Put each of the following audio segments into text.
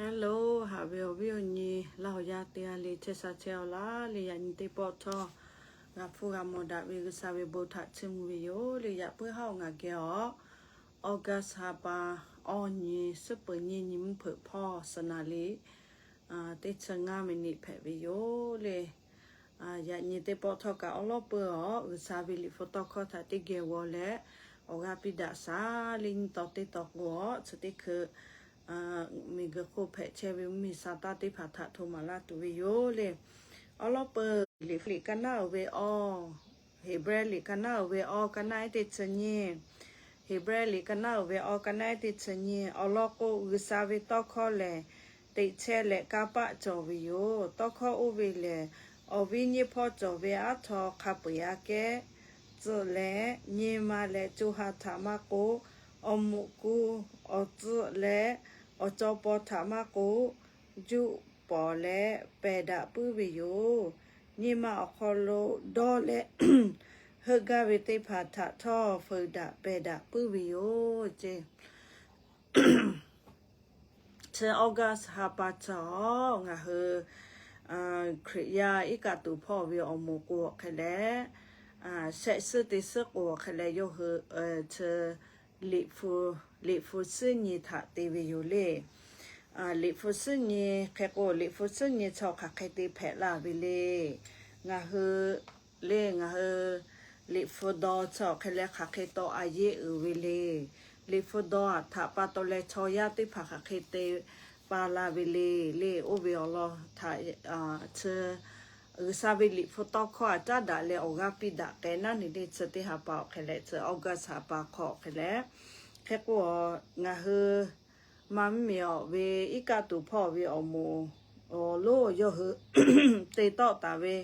Hello, haꞈ ve awˬ viˉ awˬ nyi Laˇ huˍ yaˇ teˇ g'aˇ le, chehˇ sha chehˇ-aw laˇ le. Yaꞈ nyi teˇ pawˆ htawˇ g'a hpfuhˇ g'a mawˬ daꞈ ve G'uiˬsha ve bon htaꞈ chiˇ mvuh ve yoˬ le. Yaꞈ puiˉ haˉ awˬ ngaˬ geh-awˬ, August ha pa awˇ nyi, suhˉ peuˍ nyiˇ nyi mvuhˇ hpeuꞈ hpawˇ suhˍ naˍ liꞈ teˇ chi ngaˇ miˬniꞈ hpehꞈ ve yoˬ le. Yaꞈ nyi teˇ pawˆ htawˇ kaꞈ awˉ lawˉ peuˬ-awˬ, G'uiˬsha ve liꞈ hpu tawˇ hkawˇ htaꞈ teˇ geh g'aw leh awˬ g'aˇ piˇ daꞈ shaˍ le. Nyiˇ taw teˇ taw k'o-awˬ, chi teˇ hkui miˬguiˬ hk'oˆ hpehꞈ chehˇ ve mvuhˇmiˬ sa taˇ teˇ hpaˍ htaꞈ hto maˍ laˇ tuˬ ve yoˬ le. Awˉ lawˉ peuˬ, Liꞈ hpu liꞈ ka naˉ uiˍ ve awˇ, Heˍbrehˇ liꞈ ka naˉ uiˍ ve awˇ, ka naˉ ehˉ teˇ chi nyiˇ. Heˍbrehˇ liꞈ ka naˉ uiˍ ve awˇ, ka naˉ ehˉ teˇ chi nyiˇ. Awˬ lawn k'o, G'uiˬsha ve tawˇ hkawˇ lehˬ, teꞈ chehˇ leh kanˇ paˆ cawˬ ve yoˬ. Tawˇ hkawˇ oˇ ve lehˬ, awˬ viˉ nyiˇ hpawˇ cawˬ ve aˉ htaw hk'a peu-eˬ aꞈ kehˉ tcuhˆ leh, nyi ma leh co ha htaꞈ maˇ k'oˆ, awˬ moˍ ku awˬ tcuhˆ leh awˬ caw paw htaꞈ maˇ k'oˆ, juˆ pawˍ leh pehˬ daꞈ puiˉ ve yoˬ. Nyi ma awˬ hk'aw lo dawˇ leh heuˆ gaˇ ve teˇ hpaˍ htaꞈ htawˇ feuˍ daꞈ pehˬ daꞈ puiˉ ve yoˬ ce. Chi August ha pa htawˇ ngaˬ hui Hkriꞈ yaˇ iˉ kaˆ tuˬ hpawˇ ve awˬ moˍ k'o awˬ hk'e leh, shehˆ suhˉ teˇ suhˉ k'o awˬ hk'e leh yawˇ hui chi Liꞈ hpu, Liꞈ hpu suhˉ nyi htaꞈ te ve yoˬ le. Liꞈ hpu suhˉ nyi hk'e k'o, Liꞈ hpu suhˉ nyi chaw hk'aˬ hk'e te hpehꞈ la ve le. Ngaˬ hui le, ngaˬ hui Liꞈ hpu daw chaw hk'e leh hk'aˬ hk'e taw a yeˆ uiˍ ve le. Liꞈ hpu daw aꞈ htaꞈ pa taw leh chaw yaˇ teˇ hpaˍ hk'aˬ hk'e te pa la ve le. Le oˇ ve awˬ lawn htaꞈ chi G'uiˬsha ve Liꞈ hpu tawˇ hkawˇ aꞈ caˉ daꞈ leh awˬ g'aˇ piˇ daꞈ k'ai naˉ neˬ le. Chi teˇ ha pa awˬ hk'e leh, chi August ha pa hk'aw awˬ hk'e leh, hk'e k'o, ngaˬ hui ma mvuhˇmiˬ awˬ ve iˉ kaˆ tuˬ hpawˇ ve awˬ moˍ awˬ lonˉ yawˇ hui te tawˆ taˍ ve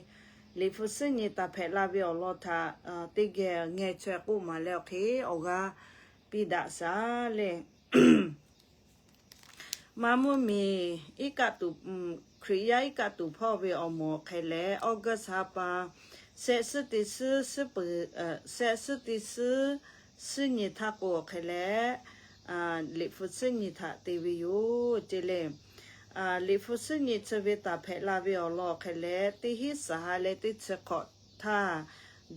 Liꞈ hpu suhˉ nyi taˍ hpehꞈ la ve awˬ lawn htaꞈ teˇ geh ngeh chaweh k'oˆ maˍ leh awˬ hk'e awˬ g'aˇ piˇ daꞈ shaˍ le. Ma mvuhˇmiˬ iˉ kaˆ tuˬ, Hkriꞈ yaˇ iˉ kaˆ tuˬ hpawˇ ve awˬ moˍ awˬ hk'e leh, August ha pa shehˆ suhˉ teˇ suhˉ suhˉ peuˍ, shehˆ suhˉ teˇ suhˉ suhˉ nyi htaˇ k'o awˬ hk'e leh, Liꞈ hpu suhˉ nyi htaꞈ te ve yoˬ ce le. Liꞈ hpu suhˉ nyi chi ve taˍ hpehꞈ la ve awˬ lawn awˬ hk'e leh, teˇ hinˉ saˍ ha leh teˇ chi hk'awꞈ htaˇ,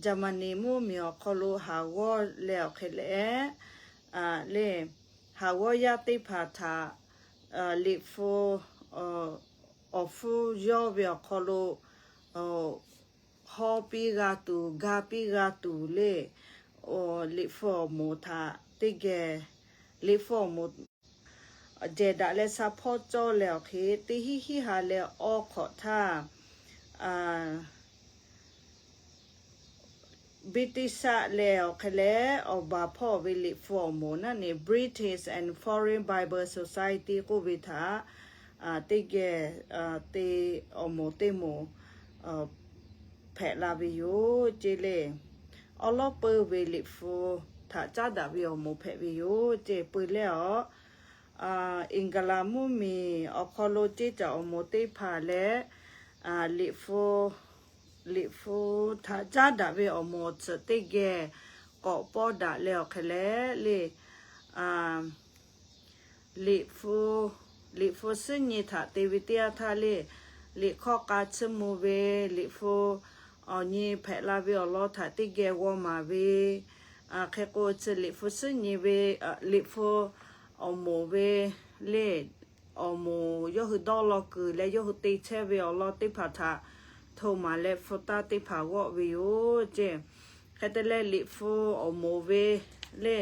Jaˍmaˍniˍ mvuhˇmiˬ awˬ hk'aw lo haˍ g'awˇ leh awˬ hk'e leh, le, haˍ g'awˇ yaˇ teˇ hpaˍ htaꞈ Liꞈ hpu awˬ hpfuhˇ yawˇ ve awˬ hk'aw lo haw piˇ g'a tuˬ, ga piˇ g'a tuˬ le. Liꞈ hpu awˬ moˍ htaꞈ teˇ geh, Liꞈ hpu awˬ moˍ jehˬ daꞈ leh sha hpawˇ cawˇ leh awˬ hk'e, teˇ hinˉ hinˉ ha leh awˇ hk'awꞈ htaˇ, British leh awˬ hk'e leh awˬ baˬ hpawˇ ve Liꞈ hpu awˬ moˍ naˉ neˬ, British and Foreign Bible Society k'oˆ ve htaꞈ teˇ geh te awˬ moˍ teˇ moˍ hpehꞈ la ve yoˬ ce le. Awˉ lawˉ peuˬ ve Liꞈ hpu htaꞈ caˉ daꞈ ve awˬ moˍ hpehꞈ ve yoˬ ce. Peuˬ leh awˬ, Eˍgalaˍ mvuhˇmiˬ awˬ hk'aw lo ceˇ caꞈ awˬ moˍ teˇ hpaˍ leh, Liꞈ hpu, Liꞈ hpu htaꞈ caˉ daꞈ ve awˬ moˍ awˬ tsuhꞈ teˇ geh k'awꞈ pawˇ daꞈ leh awˬ hk'e leh le, Liꞈ hpu, Liꞈ hpu suhˉ nyi htaꞈ te ve teˇ yanˇ htaˇ le, liꞈ hkawˇ k'a chiˇ mvuh ve, Liꞈ hpu awˬ nyi hpehꞈ la ve awˬ lawn htaꞈ teˇ geh g'aw maˍ ve, hk'e k'o chi Liꞈ hpu suhˉ nyi ve, Liꞈ hpu awˬ moˍ ve le, awˬ moˍ yawˇ hui dawˇ law kuiˬ leh yawˇ hui te chehˇ ve awˬ lawn teˇ hpaˍ htaꞈ hto maˍ leh hpu taˇ teˇ hpaˍ g'awˆ ve yoˬ ce. Hk'e te leh Liꞈ hpu awˬ moˍ ve le,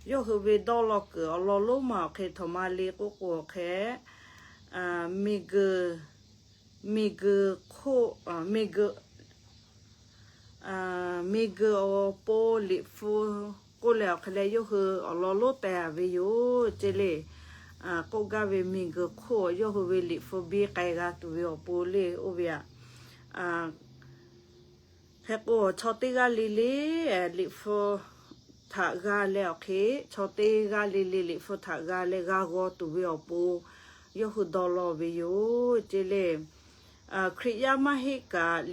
yawˇ hui ve dawˇ law kuiˬ awˬ lawn lonˉ ma awˬ hk'e htawnˍ ma le k'oˆ k'o awˬ hk'e, miˬguiˬ, miˬguiˬ hk'oˆ, miˬguiˬ miˬguiˬ awˬ pon Liꞈ hpu k'oˆ leh awˬ hk'e leh yawˇ hui awˬ lawn lonˉ teh a ve yoˬ ce le. K'oˆ gaˇ ve miˬguiˬ hk'oˆ yawˇ hui ve Liꞈ hpu biˇ k'ai g'a tuˬ ve awˬ pon le oˇ ve aꞈ. Hk'e k'o, chaw teˇ g'aˇ le le Liꞈ hpu htaꞈ g'a leh awˬ hk'e, chaw teˇ g'aˇ le le Liꞈ hpu htaꞈ g'a leh g'a g'aw tuˬ ve awˬ pon yawˇ hui dawˇ law ve yoˬ ce le. Hkriꞈ yaˇ maˇ heˆ kaꞈ,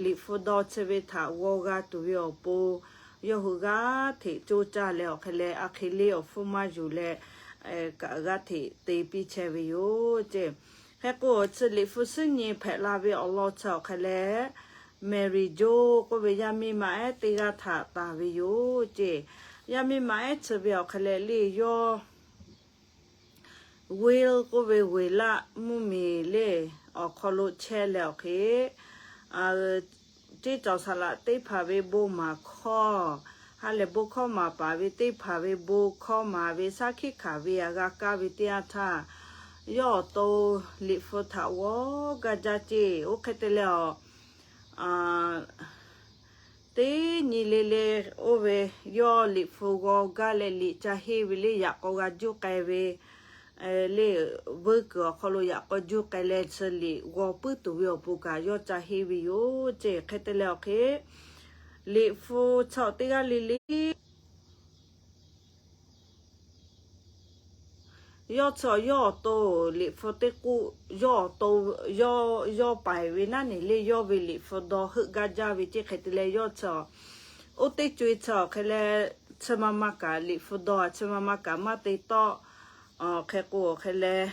Liꞈ hpu dawˇ chi ve htaꞈ g'aw g'a tuˬ ve awˬ pon yawˇ hui g'aˇ hteꞈ coˇ caˇ leh awˬ hk'e leh, a hk'e le awˬ hpfuhˇ maˇ yuˬ leh, kaꞈ g'aˇ hteꞈ te piˇ chehˇ ve yoˬ ceˇ. Hk'e k'o, chi Liꞈ hpu suhˉ nyi hpehꞈ la ve awˬ lawn chi awˬ hk'e leh, Mary Jo k'oˆ ve yaˇ miˇ ma ehˉ teˇ g'aˇ htaꞈ taˍ ve yoˬ ceˇ. Yaˇ miˇ ma ehˉ chi ve awˬ hk'e leh le yawˇ Will k'oˆ ve Will laˆ mvuhˇmiˬ le awˬ hk'aw lo chehˇ leh awˬ hk'e, ceˇ cawˬ saˍ laꞈ teˇ hpaˍ ve bon maˍ hkawˇ, ha lehˬ bon hkawˇ maˍ paˍ ve teˇ hpaˍ ve bon hkawˇ maˍ ve shaˉ hkiˆ hkanˍ ve aꞈ g'a kaˇ ve teˇ yanˇ htaˇ, yawˇ awˬ to Liꞈ hpu htaꞈ g'awˇ gaˇ jaˇ ceˇ. Oˇ hk'e te leh awˬ teˇ nyi le le oˇ ve yawˇ Liꞈ hpu g'aw gaˇ leh liꞈ ca henˇ ve le yaꞈ k'aw g'a juˇ k'ai ve le, vuiˇ kuiˬ awˬ hk'aw lo yaꞈ k'aw juˇ k'ai leh chi liꞈ g'aw puiˉ tuˬ ve awˬ pon kaꞈ yawˇ ca henˇ ve yoˬ ceˇ. Hk'e te leh awˬ hk'e Liꞈ hpu chaw teˇ g'aˇ le le yawˇ chi yawˇ awˬ to Liꞈ hpu teˇ k'oˆ, yawˇ awˬ to, yawˇ paiˍ ve naˉ neˬ le yawˇ ve Liꞈ hpu dawˇ heuˆ gaˇ jaˇ ve ceˇ. Hk'e te leh yawˇ chi oˇ teˇ co-e chi awˬ hk'e leh chi ma ma kaꞈ Liꞈ hpu dawˇ chi ma ma kaꞈ maˇ te tawˆ. Hk'e k'o awˬ hk'e leh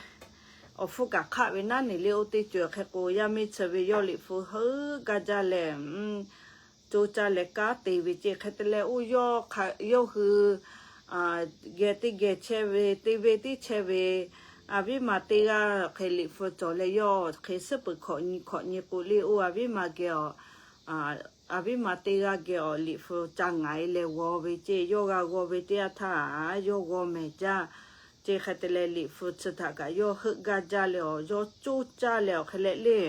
awˬ hpfuhˇ kaꞈ hk'aˆ ve naˉ neˬ le oˇ teˇ co-e hk'e k'o yaˇ miˇ chi ve yawˇ Liꞈ hpu heuˆ gaˇ jaˇ leh co caˇ leh kanˉ te ve ceˇ. Hk'e te leh oˇ yawˇ hui geh teˇ geh chehˇ ve teˇ venˇ tiˉ chehˇ ve aˬ viˉ ma teˇ g'aˇ hk'e Liꞈ hpu cawˬ leh yawˇ hk'e suhˉ peuˬ hkawꞈ nyi hkawꞈ nyi k'o le oˇ aˬ viˉ ma geh awˬ aˬ viˉ ma teˇ g'aˇ geh awˬ Liꞈ hpu ca ngaˍ e leh g'aw ve ceˇ. Yawˇ g'a g'aw ve teˇ yanˇ htaˇ yawˇ g'aw mehˍ jaˇ ceˇ. Hk'e te leh Liꞈ hpu chi htaꞈ kaꞈ yawˇ heuˆ gaˇ jaˇ leh awˬ yawˇ coˇ caˇ leh awˬ hk'e leh le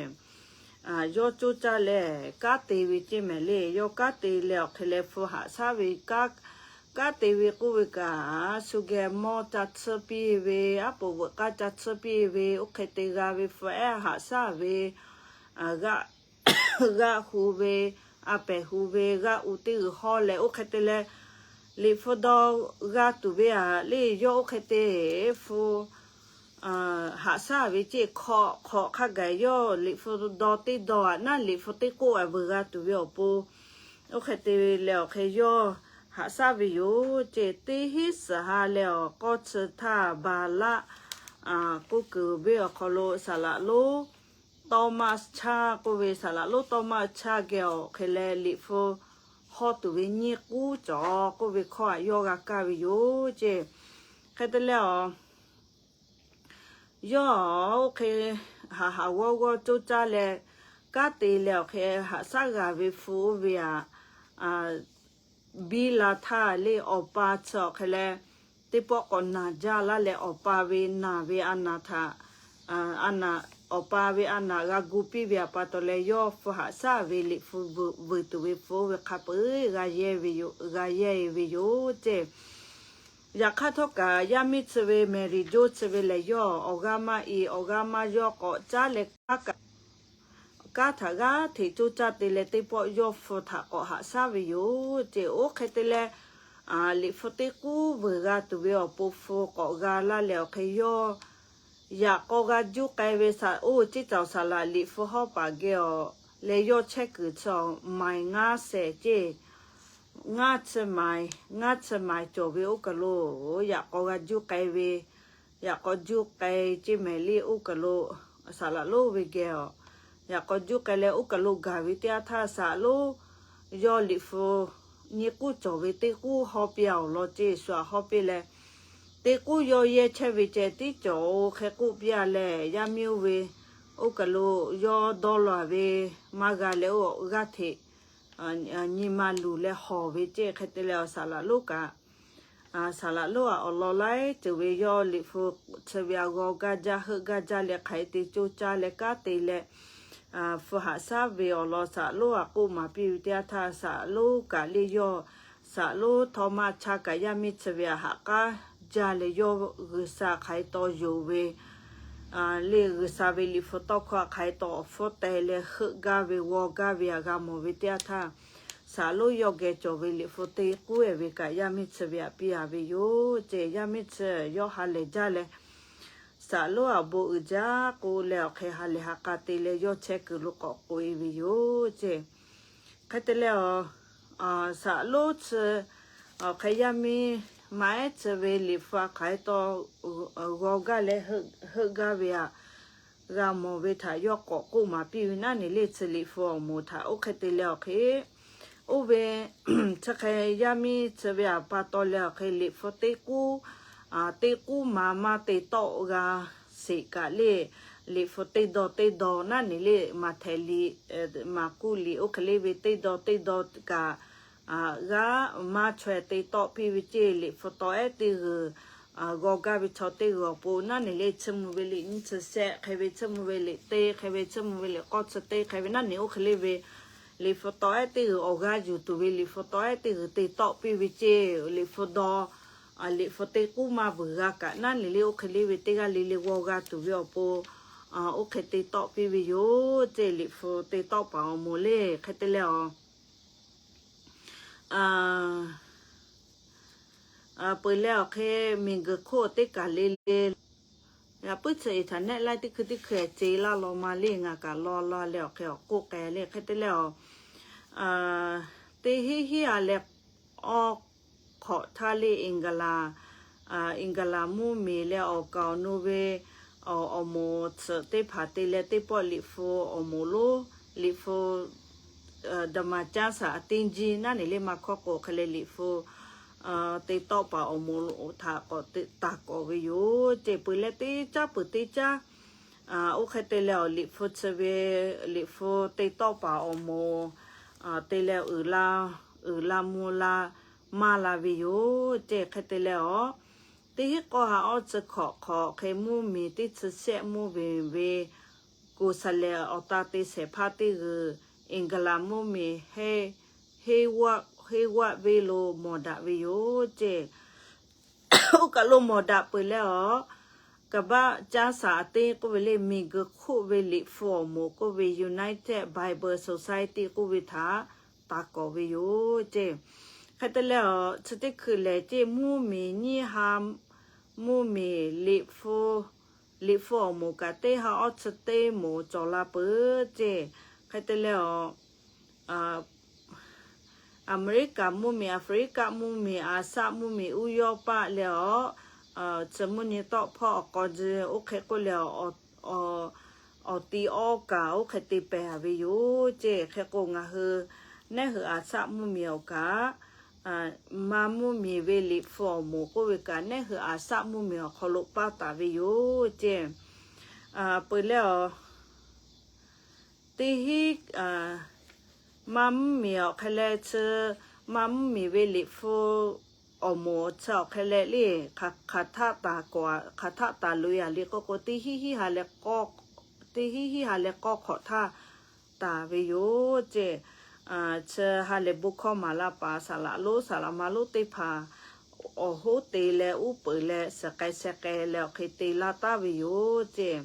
yawˇ coˇ caˇ leh kanˉ te ve ceˇ mehˍ le. Yawˇ kanˉ te leh awˬ hk'e leh hpu haꞈ shaˉ ve kanˉ te ve k'oˆ ve kaꞈ shu geh mawˇ ca tsuhˇ piˇ ve, aˉ poꞈ veuꞈ k'aˇ ca tsuhˇ piˇ ve, oˇ hk'e te g'a ve hpu ehˉ haꞈ shaˉ ve, g'aˆ hu ve, a pehˬ hu ve, g'aˆ u teˇ g'uiˬ hawˇ leh oˇ hk'e te leh Liꞈ hpu dawˇ g'a tuˬ ve aꞈ le yawˇ oˇ hk'e te hpu haꞈ shaˉ ve ceˇ. Hk'awꞈ hk'awꞈ hk'a gaˬ yawˇ Liꞈ hpu dawˇ teˇ dawˇ aꞈ naˉ Liꞈ hpu teˇ k'oˆ aꞈ veuꞈ g'a tuˬ ve awˬ pon oˇ hk'e te leh awˬ hk'e yawˇ haꞈ shaˉ ve yoˬ ceˇ. Teˇ hinˉ suhˍ ha leh awˬ k'awˇ chi htaˇ Baˍlaˆ k'oˆ kuiˬ venˇ awˬ hk'aw lo saˍ laꞈ lonˉ tawˇ maˇ chaˇ k'oˆ ve saˍ laꞈ lonˉ tawˇ maˇ chaˇ geh awˬ hk'e leh Liꞈ hpu hawˇ tuˬ ve nyiˇ k'uˉ cawˬ k'oˆ ve hkawˇ aꞈ yawˇ g'a kaˇ ve yoˬ ceˇ. Hk'e te leh awˬ yawˇ oˇ hk'e haꞈ haꞈ g'awˇ g'awˇ coˇ caˇ leh kanˉ te leh awˬ hk'e haꞈ shaˉ g'a ve hpu oˇ ve aꞈ biˇ la htaˇ le awˬ pa chi awˬ hk'e leh teˇ pawˆ k'awꞈ naˬ jaˇ laˇ leh awˬ pa ve naˬ ve a naˬ htaꞈ awˬ pa ve a naˬ g'a gu piˇ ve aꞈ pa taw leh yawˇ hpu haꞈ shaˉ ve Liꞈ hpu veuꞈ tuˬ ve hpu oˇ ve hk'a peu-eˬ g'a yehˇ ve yoˬ, g'a yehˇ e ve yoˬ ceˇ. Yaꞈ hk'aˇ htawˇ kaꞈ yaˇ miˇ chi ve Mehˍriˍ Joˇ chi ve lehˬ yawˇ awˬ g'aˇ maˇ e, awˬ g'aˇ maˇ yawˇ k'awꞈ caˉ leh kanˉ kaꞈ kanˉ htaꞈ g'aˇ hteꞈ coˇ caˇ te leh teˇ pawˆ yawˇ hpu htaꞈ k'awꞈ haꞈ shaˉ ve yoˬ ceˇ. Oˇ hk'e te leh Liꞈ hpu teˇ k'uˉ veuꞈ g'a tuˬ ve awˬ pon hpu k'awꞈ g'a laˇ leh awˬ hk'e yawˇ yaꞈ k'aw g'a juˇ k'ai ve saˍ oˇ ceˇ caoˬ saˍ laꞈ Liꞈ hpu hawˉ paˍ geh awˬ leh yawˇ chehˇ kuiˬ chi awˬ maiˍ ngaˇ shehˍ ceˇ ngaˇ chi maiˍ, ngaˇ chi maiˍ cawˬ ve oˇ kaˬ lo yaꞈ k'aw g'a juˇ k'ai ve, yaꞈ k'aw juˇ k'ai ceˇ mehˍ le oˇ kaˬ lo saˍ laꞈ lonˉ ve geh awˬ yaꞈ k'aw juˇ k'ai leh oˇ kaˬ lo gaˬ ve teˇ yanˇ htaˇ saˍ laꞈ lonˉ yawˇ Liꞈ hpu nyiˇ k'uˉ cawˬ ve teˇ k'uˉ hawˇ piˇ a awˬ lawn ceˇ shu aꞈ hawˇ piˇ leh teˇ k'uˉ yawˇ yehˇ chehˇ ve ceh tiˉ cawˬ oˬ hk'e k'oˆ piˇ a leh yaˇ miˇ oˇ ve oˇ kaˬ lo yawˇ dawˇ law ve maˇ g'a leh oˇ g'aˇ hteꞈ nyi ma luˬ leh hawˬ ve ceˇ. Hk'e te leh awˬ saˍ laꞈ lonˉ kaꞈ saˍ laꞈ lonˉ aꞈ awˬ lawn laiˉ ceuˬ ve yawˇ Liꞈ hpu chi ve aꞈ g'aw gaˇ jaˇ heuˆ gaˇ jaˇ leh hk'aˬ hk'e te coˇ caˇ leh kanˉ te leh hpu haꞈ shaˉ ve awˬ lawn saˍ laꞈ lonˉ aꞈ k'oˆ maˍ piˇ ve teˇ yanˇ htaˇ saˍ laꞈ lonˉ kaꞈ le yawˇ saˍ laꞈ lonˉ htawˇ maˇ chaˇ kaꞈ yaˇ miˇ chi ve aꞈ haꞈ k'aˉ jaˇ leh yawˇ G'uiˬsha hk'aˬ hk'e taw yonˍ ve le G'uiˬsha ve Liꞈ hpu tawˇ hkawˇ hk'aˬ hk'e taw awˬ hpfuhˇ teh leh heuˆ gaˇ ve g'aw gaˇ ve aꞈ g'a mawˬ ve teˇ yanˇ htaˇ saˍ laꞈ lonˉ yawˇ geh cawˬ ve Liꞈ hpu teˇ k'uˉ ehˍ ve kaꞈ yaˇ miˇ chi ve aꞈ piˇ a ve yoˬ ceˇ. Yaˇ miˇ chi yawˇ ha lehˬ jaˇ leh saˍ laꞈ lonˉ aꞈ bon uiˍ jaˇ k'o leh awˬ hk'e ha lehˬ ha k'a te leh yawˇ chehˇ kuiˬ lo k'awꞈ k'oꞈ e ve yoˬ ceˇ. Hk'e te leh saˍ laꞈ lonˉ chi awˬ hk'e yaˇ miˇ maˇ ehˉ chi ve liꞈ hpu a hk'aˬ hk'e taw g'aw gaˇ leh heuˆ gaˇ ve aꞈ g'a mawˬ ve htaꞈ yawˇ k'awꞈ k'oˆ maˍ piˇ ve naˉ ne le, chi liꞈ hpu awˬ moˍ htaꞈ oˇ hk'e te leh awˬ hk'e, oˇ ve chi hk'e yaˇ miˇ chi ve aꞈ pa taw leh awˬ hk'e liꞈ hpu teˇ k'uˉ, teˇ k'uˉ ma maˇ te tawˆ g'a sheˍ kaꞈ le, liꞈ hpu teˇ dawˇ teˇ dawˇ naˉ ne le, Maꞈhtehˍ liꞈ, Maˍkuˆ liꞈ oˇ hk'e le ve teˇ dawˇ teˇ dawˇ kaꞈ g'aˇ maˇ chaweh te tawˆ piˇ ve ceˇ. Liꞈ hpu taw ehˉ teˇ g'uiˬ g'aw gaˇ ve chaw teˇ g'uiˬ awˬ pon naˉ ne le, chiˇ mvuh ve liꞈ nyiˇ chi shehˆ hk'e ve, chiˇ mvuh ve liꞈ teˇ hk'e ve, chiˇ mvuh ve liꞈ k'awˇ chi teˇ hk'e ve naˉ ne oˇ hk'e le ve liꞈ hpu taw ehˉ teˇ g'uiˬ awˬ g'aˇ yuˬ tuˬ ve liꞈ hpu taw ehˉ teˇ g'uiˬ te tawˆ piˇ ve ceˇ. Liꞈ hpu dawˇ, liꞈ hpu teˇ k'uˉ maˇ vuiˬ g'a kaꞈ naˉ ne le, oˇ hk'e le ve teˇ g'aˇ le le g'aw g'a tuˬ ve awˬ pon oˇ hk'e te tawˆ piˇ ve yoˬ ceˇ. Liꞈ hpu te tawˆ paˍ awˬ moˍ le hk'e te leh awˬ peuˬ leh awˬ hk'e miˬguiˬ hk'oˆ teˇ kaˬ le le, yaꞈ puiˉ chi internet laiˉ teˇ hkui teˇ hkui ce laˇ law ma le, ngaˬ kaꞈ law law leh awˬ hk'e awˬ k'oˆ k'ai le hk'e te leh awˬ, teˇ hinˉ hinˉ ha leh awˇ hk'awꞈ htaˇ le, Eˍgalaˍ, Eˍgalaˍ mvuhˇmiˬ leh awˬ kaˍ awˬ nu ve awˬ moˍ tsuhꞈ teˇ hpaˍ te leh teˇ pawˆ liꞈ hpu awˬ moˍ lonˉ, liꞈ hpu ဓမ္မကျမ်းစာ အသင်းကြီး naˉ ne le maˇ hkawˇ k'o hk'e leh liꞈ hpu te tawˆ paˍ awˬ moˍ htaꞈ k'awꞈ taˍ kawꞈ ve yoˬ ceˇ. Peuˬ leh teˇ caˉ peuˬ teˇ caˉ oˇ hk'e te leh awˬ liꞈ hpu chi ve, liꞈ hpu te tawˆ paˍ awˬ moˍ te leh uiˍ la, uiˍ la mvuh la maˇ la ve yoˬ ceˇ. Hk'e te leh awˬ, teˇ hinˉ k'awˇ ha awˇ chi hkawꞈ hk'awꞈ hk'e mvuhˇmiˬ teˇ chi shehˆ mvuhˇmiˬ ve ကိုယ်စားလှယ် awˬ ta te shehˍ hpaˇ teˇ g'uiˬ, Eˍgalaˍ mvuhˇmiˬ Hayward, Hayward venˇ lo mawˬ daꞈ ve yoˬ ceˇ. Oˇ kaˬ lo mawˬ daꞈ peuˬ leh awˬ, ကမ္ဘာ့ကျမ်းစာအသင်း k'oˆ ve le, miˬguiˬ hk'oˆ ve liꞈ hpu awˬ moˍ k'oˆ ve, United Bible Society k'oˆ ve htaꞈ taˍ kawꞈ ve yoˬ ceˇ. Hk'e te leh awˬ, chi teˇ hkui lehˬ ceˇ, mvuhˇmiˬ nyiˇ ha mvuhˇmiˬ liꞈ hpu, liꞈ hpu awˬ moˍ kaꞈ teˇ ha awˇ chi teˇ moˍ cawˬ la peuˬ ceˇ. Hk'e te leh awˬ, Aˍmeˍriˆkaˍ mvuhˇmiˬ, Aˍfriˆkaˆ mvuhˇmiˬ, Aˍsaˆ mvuhˇmiˬ, Uˇyawˇpaˆ leh awˬ, chi mvuhˇ nyi tawˆ hpawˇ awˬ k'aw ji oˇ hk'e k'oˆ leh awˬ, awˬ ti awˇ kaꞈ oˇ hk'e te pehˍ ve yoˬ ceˇ. Hk'e k'o ngaˬ hui neˉ hui Aˍsaˆ mvuhˇmiˬ awˬ kaꞈ, maˇ mvuhˇmiˬ ve liꞈ hpu awˬ moˍ k'oˆ ve kaꞈ neˉ hui Aˍsaˆ mvuhˇmiˬ awˬ hk'aw lo paˇ taˍ ve yoˬ ceˇ. Peuˬ leh awˬ, teˇ hinˉ, maˇ mvuhˇmiˬ awˬ hk'e leh chi, maˇ mvuhˇmiˬ ve liꞈ hpu awˬ moˍ chi awˬ hk'e leh le, hk'aˬ htaˆ taˍ kawꞈ, hk'aˬ htaˆ taˍ loꞈ e a le k'oˆ k'o, teˇ hinˉ hinˉ ha leh k'awˇ, teˇ hinˉ hinˉ ha leh k'awˇ hk'awꞈ htaˇ taˍ ve yoˬ ceˇ. Chi ha lehˬ bon hkawˇ maˍ la paˍ saˍ laꞈ lonˉ saˍ laꞈ ma lonˉ teˇ hpaˍ awˬ hoˉ te leh uˉ peunˍ leh suhˍ k'ai sheh k'ai leh awˬ hk'e te laˇ taˍ ve yoˬ ceˇ.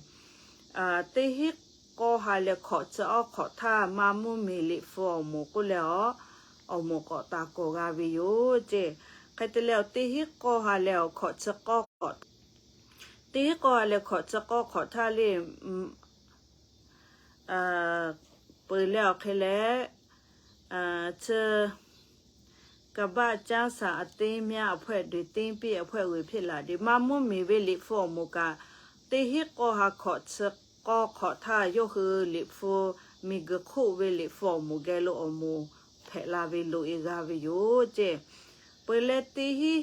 Teˇ hinˉ k'awˇ ha leh hkawꞈ chi awˇ hk'awꞈ htaˇ maˇ mvuhˇmiˬ liꞈ hpu awˬ moˍ k'oˆ leh awˬ, awˬ moˍ k'awꞈ taˍ kawꞈ g'a ve yoˬ ceˇ. Hk'e te leh awˬ teˇ hinˉ k'awˇ ha leh awˬ hkawꞈ chi k'awˇ hk'awꞈ, teˇ hinˉ k'awˇ ha leh hkawꞈ chi k'awˇ hk'awꞈ htaˇ le, peuˬ leh awˬ hk'e leh, chi ကမ္ဘာ့ကျမ်းစာအသင်းများအဖွဲ့တွင် သင်ပေးအဖွဲ့ဝင်ဖြစ်လာသည် maˇ mvuhˇmiˬ ve liꞈ hpu awˬ moˍ kaꞈ, teˇ hinˉ k'awˇ ha hkawꞈ chi k'awˇ hk'awꞈ htaˇ yawˇ hui liꞈ hpu, miˬguiˬ hk'oˆ ve liꞈ hpu awˬ moˍ geh lo awˬ moˍ hpehꞈ la ve loꞈ e g'a ve yoˬ ceˇ. Peuˬ leh teˇ hinˉ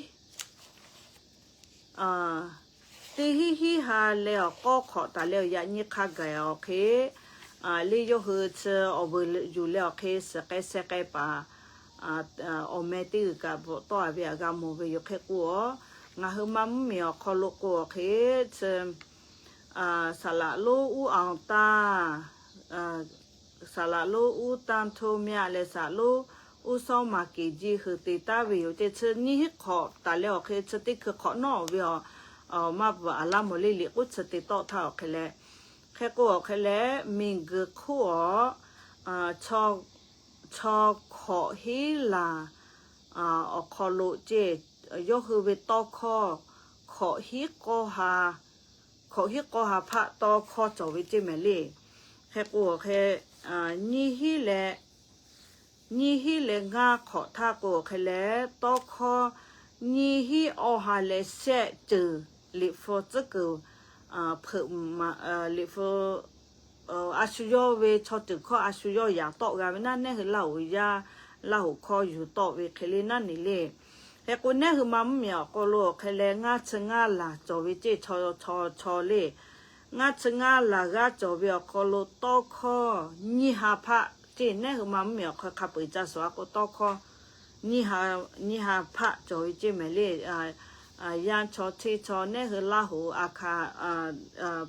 teˇ hinˉ hinˉ ha leh awˬ k'awˇ hk'awꞈ taˍ leh awˬ yaꞈ nyi hk'a gaˬ awˬ hk'e, le yawˇ hui chi awˬ vuiˬ yuˬ leh awˬ hk'e suhˍ k'ai sheh k'ai paˍ awˬ meh teˇ g'uiˬ kaꞈ bvuhꞈ tawˆ a ve aꞈ g'a mawˬ ve yoˬ. Hk'e k'o, ngaˬ hui maˇ mvuhˇmiˬ awˬ hk'aw lo k'o awˬ hk'e chi, saˍ laꞈ lonˉ uˉ awˬ tanˇ, saˍ laꞈ lonˉ uˉ tanˇ htoˇ myaˆ leh saˍ laꞈ lonˉ uˉ sawˉ maˍ keˍ jiˇ hui te taˍ ve yoˬ ceˇ. Chi nyiˇ hinˉ hk'awꞈ taˍ leh awˬ hk'e chi teˇ hkui hk'awꞈ nawˉ ve aˬ, maˇ bvuhꞈ a laˇ mawˬ le, liꞈ k'oˆ chi te tawˆ htaˇ awˬ hk'e leh, hk'e k'o awˬ hk'e leh miˬguiˬ hk'oˆ awˬ, chaw hkawꞈ hiˉ laˬ awˬ hk'aw lo ceˇ, yawˇ hui ve tawˇ hkawˇ hkawꞈ hiˉ k'awˇ ha, hkawꞈ hiˉ k'awˇ ha hpaˆ tawˇ hkawˇ cawˬ ve ceˇ mehˍ le. Hk'e k'o awˬ hk'e, nyiˇ hinˉ leh, nyiˇ hinˉ leh ngaˇ hk'awꞈ htaˇ k'o awˬ hk'e leh tawˇ hkawˇ nyiˇ hinˉ awˬ ha leh shehˆ ceuˬ liꞈ hpu tcuhˉ kuiˬ hpeuꞈ, liꞈ hpu a shu yawˇ ve chaw ceuˬ hkawˇ a shu yawˇ yaꞈ tawˆ g'a ve naˉ, neˉ hui Laˇ hoˍ yaˇ, Laˇ hoˍ hkawˇ yuˬ tawˆ ve hk'e le naˉ neˬ le. Hk'e k'o, neˉ hui ma mvuhˇ miˬ awˬ hk'aw lo awˬ hk'e leh ngaˇ chi ngaˇ laˬ cawˬ ve ceˇ, chaw chaw chaw le. Ngaˇ chi ngaˇ laˬ g'aˇ cawˬ ve awˬ hk'aw lo tawˇ hkawˇ nyiˇ ha hpaˆ ceˇ, neˉ hui ma mvuhˇ miˬ awˬ hk'aw hk'a peu-eˬ ca suhˍ a k'o, tawˇ hkawˇ nyiˇ ha, nyiˇ ha hpaˆ cawˬ ve ceˇ mehˍ le. Yaˇ chaw cheˇ chaw, neˉ hui Laˇ hoˍ a hkaˍ,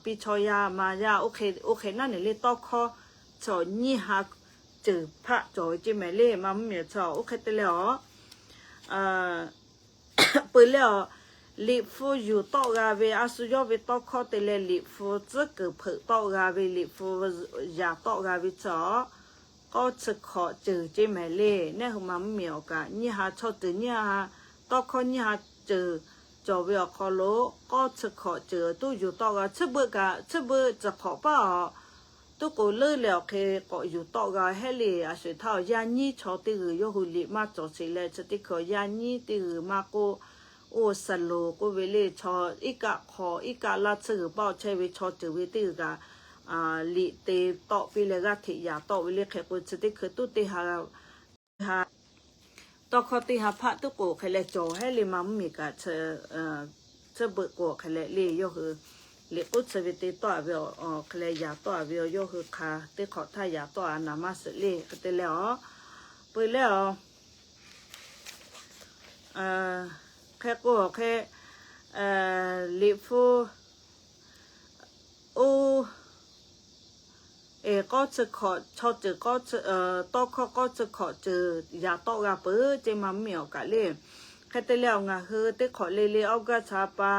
piˇ chaw yaˇ ma yaˇ, oˇ hk'e naˉ neˬ le, tawˇ hkawˇ chaw nyiˇ ha ceuˬ hpaˆ cawˬ ve ceˇ mehˍ le, ma mvuhˇ miˬ chaw. Oˇ hk'e te leh awˬ peuˬ leh awˬ, liꞈ hpu yuˬ tawˆ g'a ve a shu yawˇ ve tawˇ hkawˇ te leh liꞈ hpu tcuhˉ kuiˬ hpeuꞈ tawˆ g'a ve, liꞈ hpu yaꞈ tawˆ g'a ve chaw, k'awˇ chi hkawꞈ ceuˬ ceˇ mehˍ le. Neˉ hui ma mvuhˇ miˬ awˬ kaꞈ nyiˇ ha chaw ceuˬ nyiˇ ha, tawˇ hkawˇ nyiˇ ha ceuˬ cawˬ ve awˬ hk'aw lo k'awˇ chi hkawꞈ ceuˬ tuˉ yuˬ tawˆ g'a. Chi beuꞈ kaꞈ chi beuꞈ ciˬ hk'awꞈ paˇ awˬ tuˉ k'oˍ leuˉ leh awˬ hk'e k'awꞈ yuˬ tawˆ g'a hehˉ le. A shuˍ htaˇ awˬ yaˇ nyiˉ chaw teˇ g'uiˬ yawˇ hui liꞈ maˇ cawˬ sheˍ leh, chi teˇ hkui awˬ yaˇ nyiˉ teˇ g'uiˬ maˇ k'oˆ, oˇ suhˍ loˍ k'oˆ ve le, chaw iˉ kaˆ hk'aw iˉ kaˆ laˇ tsuhˇ g'uiˬ paˆ awˬ chehˇ ve chaw ceuˬ ve teˇ g'uiˬ kaꞈ liꞈ te tawˆ piˇ leh g'aˇ hteꞈ yaꞈ tawˆ ve le. Hk'e k'o, chi teˇ hkui tuˉ teˇ ha, ha tawˇ hkawˇ teˇ ha hpaˆ tuˉ k'o hk'e leh cawˬ hehˉ le, ma mvuhˇ miˬ kaꞈ chi beuꞈ k'o hk'e leh le, yawˇ hui liꞈ k'oˆ chi ve te tawˆ a ve awˬ hk'e leh yaꞈ tawˆ a ve awˬ, yawˇ hui hk'a teˇ hk'awꞈ htaˇ yaꞈ tawˆ a naˍ maˇ suhˍ le. Hk'e te leh awˬ peuˬ leh awˬ hk'e k'o hk'e, liꞈ hpu oˇ eˬ, k'awˇ chi hkawꞈ, chaw ceuˬ k'awˇ, tawˇ hkawˇ k'awˇ chi hkawꞈ ceuˬ yaꞈ tawˆ g'a peuˬ ceˇ, ma mvuhˇ miˬ awˬ kaꞈ le. Hk'e te leh awˬ, ngaˬ hui teˇ hk'awꞈ le le August ha pa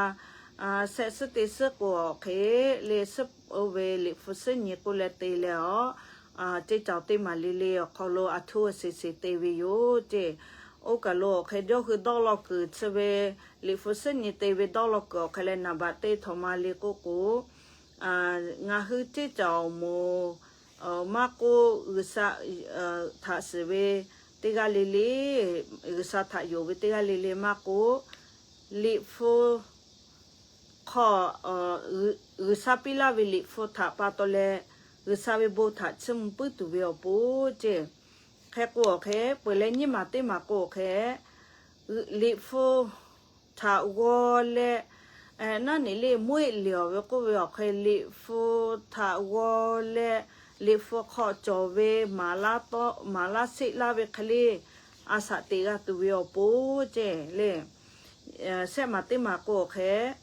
shehˆ suhˉ teˇ suhˉ k'o awˬ hk'e le, suhˉ oˇ ve liꞈ hpu suhˉ nyi k'oˆ leh te leh awˬ, ceˇ cawˬ teˇ maˬ le le awˬ hk'aw lo a htoˇ a seˍ seˍ te ve yoˬ ceˇ. Oˇ kaˬ lo awˬ hk'e yawˇ hui dawˇ law kuiˬ chi ve liꞈ hpu suhˉ nyi te ve dawˇ law kuiˬ awˬ hk'e leh naˍ baꞈ teˇ htawnˍ ma le k'oˆ k'o, ngaˬ hui ceˇ cawˬ awˬ moˍ maˇ k'oˆ, G'uiˬsha htaꞈ shiˍ ve teˇ g'aˇ le le, G'uiˬsha htaꞈ yonˍ ve teˇ g'aˇ le le maˇ k'oˆ, liꞈ hpu hk'aw, G'uiˬsha piˇ laˇ ve liꞈ hpu htaꞈ pa taw leh G'uiˬsha ve bon htaꞈ chiˇ mvuh puiˉ tuˬ ve awˬ pon ceˇ. Hk'e k'o awˬ hk'e peuˬ leh nyiˇ maˬ teˇ maˬ k'o awˬ hk'e liꞈ hpu htaꞈ g'aw leh, naˉ neˬ le mvuhˇ eˬ liꞈ awˬ ve k'oˆ ve awˬ hk'e liꞈ hpu htaꞈ g'aw leh, liꞈ hpu hk'aw cawˬ ve maˍ laˇ sheˆ laˇ ve hk'e le, a shaꞈ teꞈ g'a tuˬ ve awˬ pon ceˇ le. Shehˆ maˬ teˇ maˬ k'o awˬ hk'e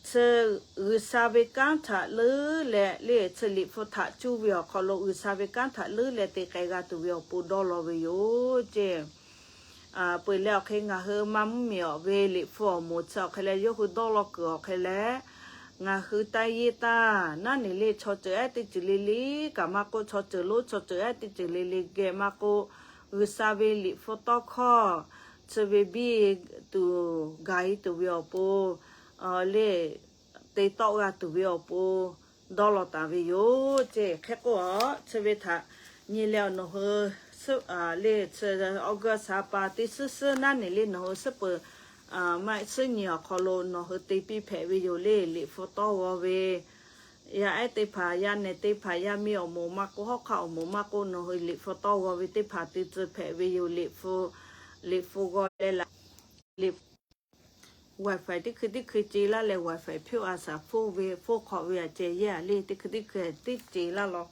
chi G'uiˬsha ve kanˉ htaꞈ leuˉ leh le, chi liꞈ hpu htaꞈ cuˇ ve awˬ hk'aw lo G'uiˬsha ve kanˉ htaꞈ leuˉ leh te k'ai g'a tuˬ ve awˬ pon dawˇ law ve yoˬ ceˇ. Peuˬ leh awˬ hk'e ngaˬ hui ma mvuhˇ miˬ awˬ ve liꞈ hpu awˬ moˍ chi awˬ hk'e leh yawˇ hui dawˇ law kuiˬ awˬ hk'e leh, ngaˬ hui taˇ yeˇ taˇ naˉ neˬ le, chaw ceuˬ ehˉ teˇ ceuˬ le le kaꞈ maˇ k'oˆ, chaw ceuˬ lonˉ chaw ceuˬ ehˉ teˇ ceuˬ le le geh maˇ k'oˆ, G'uiˬsha ve liꞈ hpu tawˇ hkawˇ chi ve biˇ tuˬ gaˬ e tuˬ ve awˬ pon le, te tawˆ g'a tuˬ ve awˬ pon dawˇ law taˍ ve yoˬ ceˇ. Hk'e k'o, chi ve htaꞈ nyi leh awˬ nawˬ hui le chi August ha pa teˇ suhˉ suhˉ naˉ neˬ le nawˬ hui suhˉ peuˬ maˇ suhˉ nyi awˬ hk'aw lo nawˬ hui te piˇ hpehꞈ ve yoˬ le. Liꞈ hpu tawˇ g'aw ve yaˇ ehˉ teˇ hpaˍ, yaˇ nehˬ teˇ hpaˍ, yaˇ miˇ awˬ moˍ maˇ k'oˆ, hawˉ hk'aˆ awˬ moˍ maˇ k'oˆ, nawˬ hui liꞈ hpu tawˇ g'aw ve teˇ hpaˍ te tcuh hpehꞈ ve yoˬ. Liꞈ hpu, liꞈ hpu g'aw leh laꞈ, liꞈ WiFi teˇ hkui teˇ hkui ce laˇ leh WiFi hpyoˆ a shaˍ hpoˆ ve hpoˆ hk'awꞈ ve aꞈ ceh yehˇ a le, teˇ hkui teˇ hkui teˇ ce laˇ law.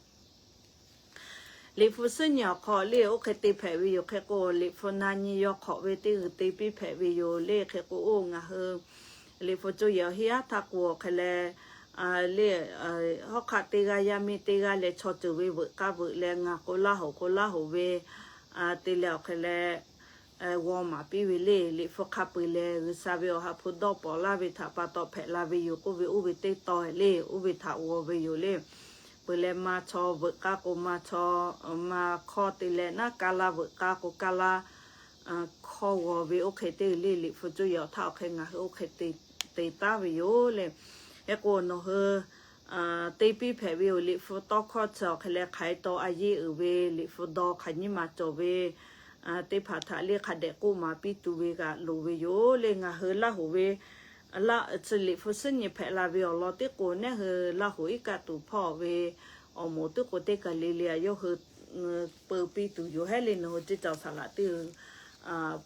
Liꞈ hpu suhˉ nyi awˬ hk'aw le oˇ hk'e te hpehꞈ ve yoˬ. Hk'e k'o, liꞈ hpu na nyi yaw hk'awꞈ ve teˇ g'uiˬ te piˇ hpehꞈ ve yoˬ le. Hk'e k'o, oˇ ngaˬ hui liꞈ hpu co yehˬ awˬ hiˉ aˉ htaˇ k'o awˬ hk'e leh, le, hawˉ hk'aˆ teˇ g'aˇ, yaˇ miˇ teˇ g'aˇ leh chaw ceuˬ ve veuꞈ k'aˇ veuꞈ leh ngaˬ k'o laˇ hoꞈ k'o laˇ hoꞈ ve te leh awˬ hk'e leh g'aw maˍ piˇ ve le. Liꞈ hpu hk'a peu-eˬ lehˬ, G'uiˬsha ve awˬ ha hpu dawˇ pawnˍ laˇ ve htaꞈ pa taw hpehꞈ la ve yoˬ k'oˆ ve, oˇ ve teˇ taw le, oˇ ve htaꞈ g'aw ve yoˬ le. Peuˬ leh maˇ chaw veuꞈ k'aˇ k'o maˇ chaw, maˇ hkawˇ te leh naˉ kaˇ laˇ veuꞈ k'aˇ k'o kaˇ laˇ hkawˇ g'aw ve oˇ hk'e te le. Liꞈ hpu co yehˬ awˬ htaˇ awˬ hk'e ngaˬ hui oˇ hk'e te taˉ ve yoˬ le. Hk'e k'o, nawˬ hui te piˇ hpehꞈ ve yoˬ. Liꞈ hpu tawˇ hkawˇ chi awˬ hk'e leh hk'aˬ hk'e taw a yeˇ uiˍ ve, liꞈ hpu dawˇ hk'aˬ nyiˇ ma cawˬ ve, teˇ hpaˍ htaꞈ le hk'a dehꞈ k'oˆ maˍ piˇ tuˬ ve g'a loˍ ve yoˬ le. Ngaˬ hui Laˇ hoˍ ve, Laˇ chi Liꞈ hpu suhˉ nyi hpehꞈ la ve awˬ lawn teˇ k'o, neˇ hui Laˇ hoˍ iˉ kaˆ tuˬ hpawˇ ve awˬ moˍ teˇ k'o teˇ kaˬ le le a yawˇ hui peu piˇ tuˬ yoˬ hehˉ le. Nawˬ hui ceˇ cawˬ saˍ laꞈ teˇ hui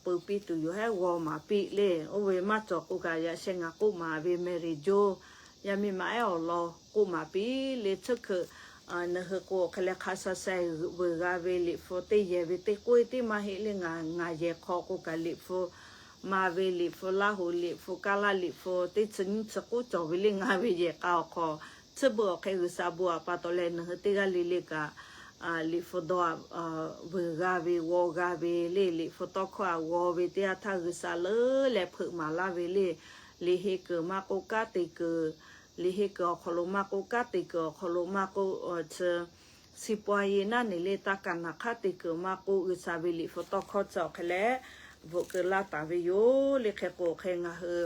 peu piˇ tuˬ yoˬ hehˉ, g'aw maˍ piˇ le. Oˇ ve maˇ cawˬ k'o kaꞈ, yaꞈ sheh ngaˬ k'oˆ maˍ ve Mary Jo, yaˇ miˇ ma ehˉ awˬ lawn k'oˆ maˍ piˇ le. Tcuhˉ kuiˬ nawˬ hui k'o hk'e leh hk'a sha sha veuˬ g'a ve Liꞈ hpu teˇ yehˬ ve teˇ k'oˆ teˇ maˇ heˆ le. Ngaˬ ngaˬ yehˬ hk'aw k'o kaꞈ Liꞈ hpu ma ve, Liꞈ hpu Laˇ hoˍ Liꞈ hpu, Kaˇ laˇ Liꞈ hpu teˇ chi nyiˇ chi k'oˆ cawˬ ve le. Ngaˬ ve yehˬ k'a awˬ hk'aw tcuhˉ beuꞈ awˬ hk'e G'uiˬsha bon aꞈ pa taw leh nawˬ hui teˇ g'aˇ le le kaꞈ Liꞈ hpu dawˇ veuˬ g'a ve, g'aw g'a ve le. Liꞈ hpu tawˇ hkawˇ aꞈ g'aw ve teˇ yanˇ htaˇ G'uiˬsha leuˉ leh hpeuꞈ maˍ laˇ ve le. Liꞈ heh kuiˬ maˇ k'oˆ, kanˉ te kuiˬ, liꞈ heh kuiˬ awˬ hk'aw lo maˇ k'oˆ, kanˉ te kuiˬ awˬ hk'aw lo maˇ k'oˆ, chi siˍ paw yeˬ naˉ neˬ le taˇ kaˍ naˍ hk'aˉ te kuiˬ maˇ k'oˆ, G'uiˬsha ve Liꞈ hpu tawˇ hkawˇ chi awˬ hk'e leh bvuhꞈ keu laˇ taˍ ve yoˬ le. Hk'e k'o hk'e ngaˬ hui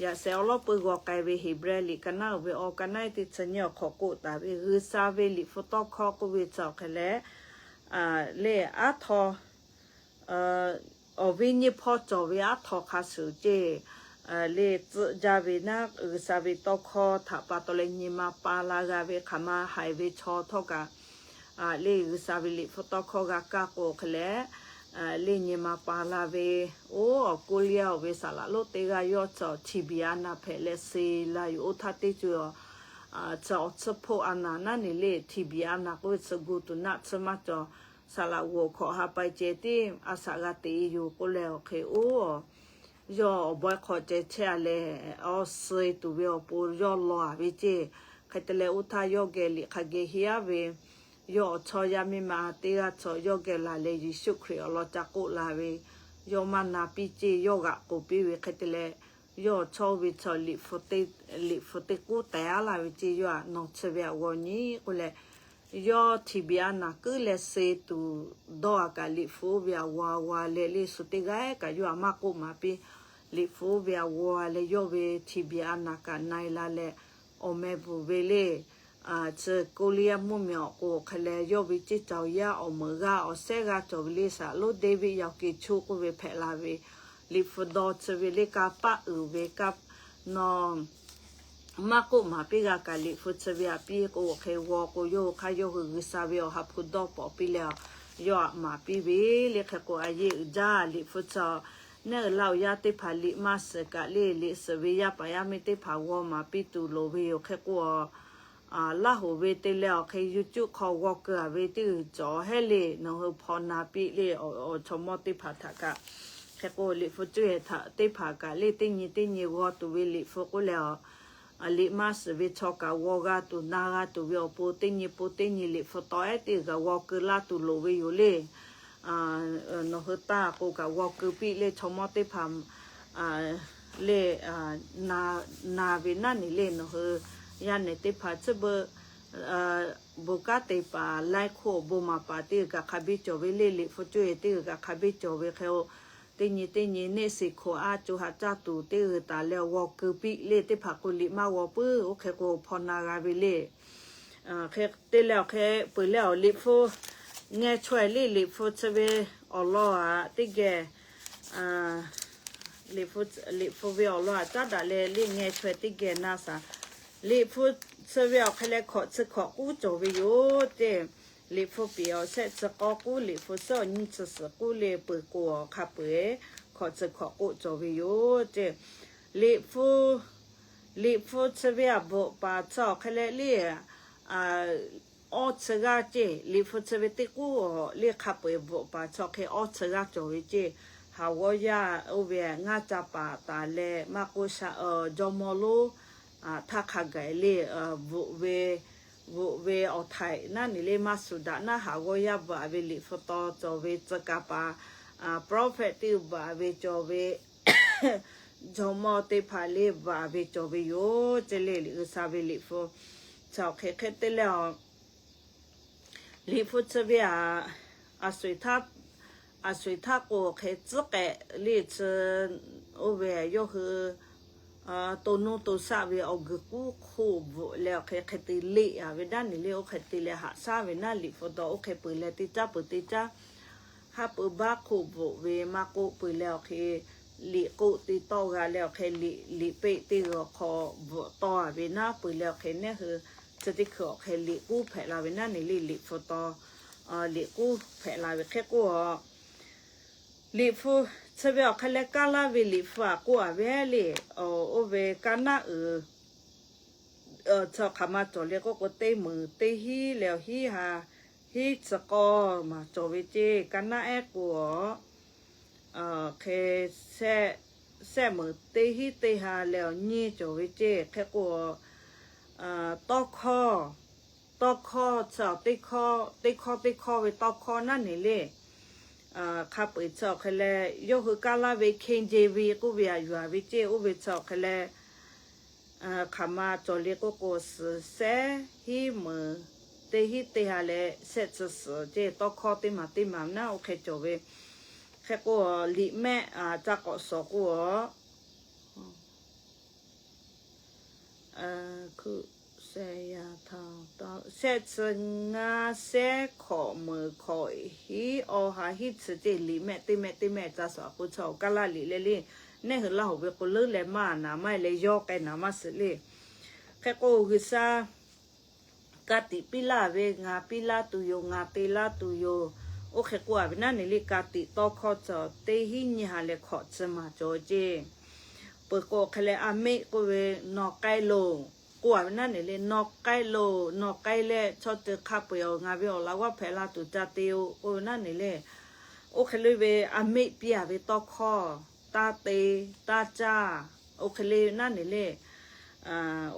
yaꞈ sheh awˉ lawˉ peu g'aw k'ai ve Heˍbrehˇ liꞈ ka naˉ uiˍ ve awˬ ka naˉ teˇ chi nyiˇ awˬ hk'aw k'oˆ taˍ ve, G'uiˬsha ve Liꞈ hpu tawˇ hkawˇ k'oˆ ve chi awˬ hk'e leh le aˉ htaw awˬ viˉ nyiˇ hpawˇ cawˬ ve aˉ htaw hk'a shuˍ ceˇ le tcuhˆ jaˇ ve naˉ, G'uiˬsha ve tawˇ hkawˇ htaꞈ pa taw leh nyi ma pa la g'a ve hk'aˬ ma haiˬ ve chaw htawˇ kaꞈ le G'uiˬsha ve Liꞈ hpu tawˇ hkawˇ g'a kaˇ k'o hk'e leh le nyi ma pa la ve. Oˇ awˬ Koˇliˇaˇ oˬ ve saˍ laꞈ lonˉ teˇ g'aˇ yawˇ chi awˬ htiˍ biˍ a naˍ hpehꞈ leh suh la yoˬ. Oˇ htaˇ teˇ co chi awˬ tsuhˇ hpoˆ a naˍ naˉ neˬ le htiˍ biˍ a naˍ k'oˆ ve chi gu tuˬ naˆ tsuhˇ maˇ cawˬ. Saˍ laꞈ g'oˍ hk'awꞈ ha pa ceh tiˉ a shaꞈ g'a teꞈ e yoˬ k'oˆ leh awˬ hk'e oˇ yawˇ awˬ bawehˇ hk'aw ceh chehˇ a leh, awˬ suh e tuˬ ve awˬ pon yawˇ law a ve ceˇ. Hk'e te leh oˇ htaˇ yawˇ geh liꞈ hk'a geh heˆ aˉ ve, yawˇ awˬ chawˇ yaˇ miˇ ma teˇ g'aˇ chaw yawˇ geh laˬ leh Yeˍsuˆ Hkriꞈ awˬ lawn ca k'oˆ la ve, yawˇ maˇ na piˇ ceˇ, yawˇ g'aꞈ k'oˍ piˇ ve hk'e te leh, yawˇ awˬ chawˇ ve chaw Liꞈ hpu teˇ k'oˆ tehˍ aˉ la ve ceˇ. Yawˇ aꞈ nawˬ chi ve aꞈ g'aw nyi k'oˆ leh, yawˇ htiˍ biˍ a naˍ kuiˉ leh suh e tuˬ dawˇ a kaꞈ Liꞈ hpu oˇ ve aꞈ g'aw a g'aw a leh le shu teˇ g'aˇ kaꞈ yawˇ aꞈ maˇ k'oˆ maˍ piˇ. Liꞈ hpu oˇ ve aꞈ g'aw a leh yawˇ ve htiˍ biˍ a naˍ kaꞈ na e la leh, awˬ meh bvuhˬ ve le chi Koˇliˇaˇ mvuhˇmiˬ awˬ k'o hk'e leh yawˇ ve ceˇ cawˬ yaˇ awˬ meuˍ g'aˇ awˬ shehˉ g'aˇ cawˬ ve le saˍ lonˉ Deˇviˆ yaw ke choˇ k'oˆ ve hpehꞈ la ve, Liꞈ hpu dawˇ chi ve le kanˇ paˆ uiˍ ve kanˇ nawˬ maˇ k'oˆ maˍ piˇ g'a kaꞈ Liꞈ hpu chi ve aꞈ piˇ k'o hk'e g'aw k'o yawˇ hui hk'aˇ yawˇ hui G'uiˬsha ve awˬ ha hpu dawˇ pawˍ piˇ leh, yawˇ aꞈ maˍ piˇ ve le. Hk'e k'o a yeˇ uiˍ jaˇ Liꞈ hpu chi neˇ uiˍ laˇ uiˍ yaˇ teˇ hpaˍ liꞈ maˇ suhˍ kaꞈ le liꞈ suhˍ ve yaˇ paˍ yaˇ miˇ teˇ hpaˍ g'aw maˍ piˇ tuˬ loˍ ve yoˬ. Hk'e k'o Laˇ hoˍ ve te leh awˬ hk'e YouTube hk'aw g'aw keu a ve teˇ g'uiˬ cawˬ hehˉ le nawˬ hui hpaw na piˇ le. Awˬ chaw mawˇ teˇ hpaˍ htaꞈ kaꞈ hk'e k'o Liꞈ hpu cuˇ yehˬ htaꞈ teˇ hpaˍ kaꞈ le teˇ nyi teˇ nyi g'aw tuˬ ve Liꞈ hpu k'oˆ leh a liꞈ maˇ suhˍ ve chaw kaꞈ g'aw g'a tuˬ na g'a tuˬ ve awˬ pon teˇ nyi pon teˇ nyi Liꞈ hpu taw ehˉ teˇ g'uiˬ kaꞈ g'aw keu laˇ tuˬ loˍ ve yoˬ le. Nawˬ hui taˇ k'o kaꞈ g'aw keu piˇ le chaw mawˇ teˇ hpaˍ le na ve naˉ neˬ le nawˬ hui yaˇ neˬ teˇ hpaˍ tcuhˉ beuꞈ bon kanˉ te paˍ laiˉ hk'oˆ bon maˍ paˍ teˇ g'uiˬ kaꞈ hk'a biˇ cawˬ ve le Liꞈ hpu cuˇ yehˬ teˇ g'uiˬ kaꞈ hk'a biˇ cawˬ ve hk'e o. Teˇ nyi teˇ nyi neˇ shiˍ hkoꞈ a co ha caˇ tuˬ teˇ g'uiˬ taˍ leh g'aw keu piˇ le teˇ hpaˍ k'o liꞈ maˇ g'aw puiˉ oˇ hk'e k'o hpaw na g'a ve le. Hk'e te leh awˬ hk'e peuˬ leh awˬ Liꞈ hpu ngeh chaweh le Liꞈ hpu chi ve awˬ lawn aꞈ teˇ geh Liꞈ hpu ve awˬ lawn aꞈ caˉ daꞈ leh le ngeh chaweh teˇ geh na shaˍ. Liꞈ hpu chi ve awˬ hk'e leh hkawꞈ chi hkawꞈ k'uˉ cawˬ ve yoˬ ceˇ. Liꞈ hpu piˍ awˬ shehˆ chi k'awˇ k'uˉ, Liꞈ hpu suhˉ awˬ nyiˇ chi suhˍ k'uˉ le peuˬ k'o awˬ hk'a peu-eˬ hkawꞈ chi hkawꞈ k'oˆ cawˬ ve yoˬ ceˇ. Liꞈ hpu, Liꞈ hpu chi ve aꞈ bvuhꞈ paˍ chi awˬ hk'e leh le awˇ chi g'aˇ ceˇ. Liꞈ hpu chi ve teˇ k'uˉ le hk'a peu-eˬ bvuhꞈ paˍ chi awˬ hk'e awˇ chi g'aˇ cawˬ ve ceˇ. Haˍ g'awˇ yaˇ oˇ ve ngaˇ ca paˍ taˍ leh maˇ k'oˆ sha jawˇmawˇ lonˉ htaˇ hk'a gaˬ le bvuhꞈ ve, bvuhꞈ ve awˬ htaiꞈ naˉ neˬ le maˇ shuˍ daꞈ naˉ haˍ g'awˇ yaˇ bvuhꞈ ve Liꞈ hpu taw cawˬ ve tcuh ka paˍ prophet teˇ bvuhꞈ ve cawˬ ve jawˇmawˇ teˇ hpaˍ le bvuhꞈ ve cawˬ ve yoˬ ceˇ le. Liꞈ G'uiˬsha ve Liꞈ hpu chi awˬ hk'e hk'e te leh awˬ Liꞈ hpu chi ve aꞈ, aˬ sho-eˬ htaˇ k'o hk'e tcuhˉ k'ehꞈ le chi oˇ ve yawˇ hui to nuˇ to shaˆ ve awˬ guiˬ k'uˉ hk'oˆ bvuhꞈ leh awˬ hk'e hk'e te leˆ a ve daˇ neˬ le oˇ hk'e te leh haꞈ shaˉ ve naˉ Liꞈ hpu taw oˇ hk'e peuˬ leh teˇ caˉ peuˬ teˇ caˉ Hk'a peu baˆ hk'oˆ bvuhꞈ ve maˇ k'oˆ, peuˬ leh awˬ hk'e liꞈ k'oˆ te tawˆ g'a leh awˬ hk'e liꞈ, liꞈ peˆ teˇ g'aw hk'aw bvuhꞈ tawˆ a ve naˉ, peuˬ leh awˬ hk'e neˉ hui chi teˇ hkui awˬ hk'e liꞈ k'uˉ hpehꞈ la ve naˉ ne le, liꞈ hpu taw liꞈ k'uˉ hpehꞈ la ve hk'e k'oˆ a. Liꞈ hpu chi ve awˬ hk'e leh kaˇ laˇ ve liꞈ hpu a k'oˆ a ve le, oˇ ve kaˇ naˉ uiˍ chi hk'aˬ ma cawˬ le k'oˆ k'o, teˇ meunˍ teˇ hiˉ leh awˬ hiˉ ha hiˉ chi k'awˇ maˬ cawˬ ve ceˇ. Kaˇ naˉ ehˉ k'o a, hk'e shehˆ meunˍ teˇ hiˉ teˇ ha leh awˬ nyiˇ cawˬ ve ceˇ. Hk'e k'o, tawˇ hkawˇ, tawˇ hkawˇ chi teˇ hkawˇ teˇ hkawˇ ve tawˇ hkawˇ naˉ ne le. Hk'a peu-eˬ chi awˬ hk'e leh yawˇ hui kaˇ laˇ ve K J V k'oˆ ve a yuˬ a ve ceˇ. Oˇ ve chi awˬ hk'e leh hk'aˬ ma cawˬ le k'oˆ k'o, suhˍ shehˆ hiˉ meunˍ teˇ hiˉ teˇ ha leh shehˆ chi suhˍ ceˇ. Tawˇ hkawˇ teˇ maˬ teˇ maˬ naˉ oˇ hk'e cawˬ ve. Hk'e k'o, liꞈ mehˆ ca k'awꞈ shawˍ k'o a, shehˆ chi ngaˇ, shehˆ hkawꞈ meunˍ hkawꞈ hiˉ, awˬ ha hiˉ chi ceˇ. Liꞈ mehˆ teˇ mehˆ teˇ mehˆ ca shawˍ k'o, chi awˬ kaˇ laˇ liꞈ le le. Neˉ hui Laˇ huˍ ve k'o leuˉ leh maˇ naˍ maˇ leh yawˇ k'ai naˍ maˇ suhˍ le. Hk'e k'o, G'uiˬsha ka tiꞈ piˇ laˇ ve, ngaˬ piˇ laˇ tuˬ yoˬ, ngaˬ te laˇ tuˬ yoˬ. Oˇ hk'e k'oˆ a ve naˉ ne le, ka tiꞈ tawˇ hkawˇ chi teˇ hiˉ nyiˇ ha leh hkawꞈ chi maˬ cawˬ ceˇ. Peuˬ k'o awˬ hk'e leh, a meˆ k'oˆ ve, nawˬ k'ai loˬ k'oˆ a ve naˉ ne le, nawˬ k'ai loˬ, nawˬ k'ai leh chaw ceuˬ hk'a peu-eˬ awˬ ngaˬ ve awˬ laꞈ g'awˇ hpehꞈ la tuˬ ca te-o k'oˆ ve naˉ ne le. Oˇ hk'e le ve a meˆ piˇ a ve tawˇ hkawˇ, taˇ te, taˇ caˇ, oˇ hk'e le naˉ ne le.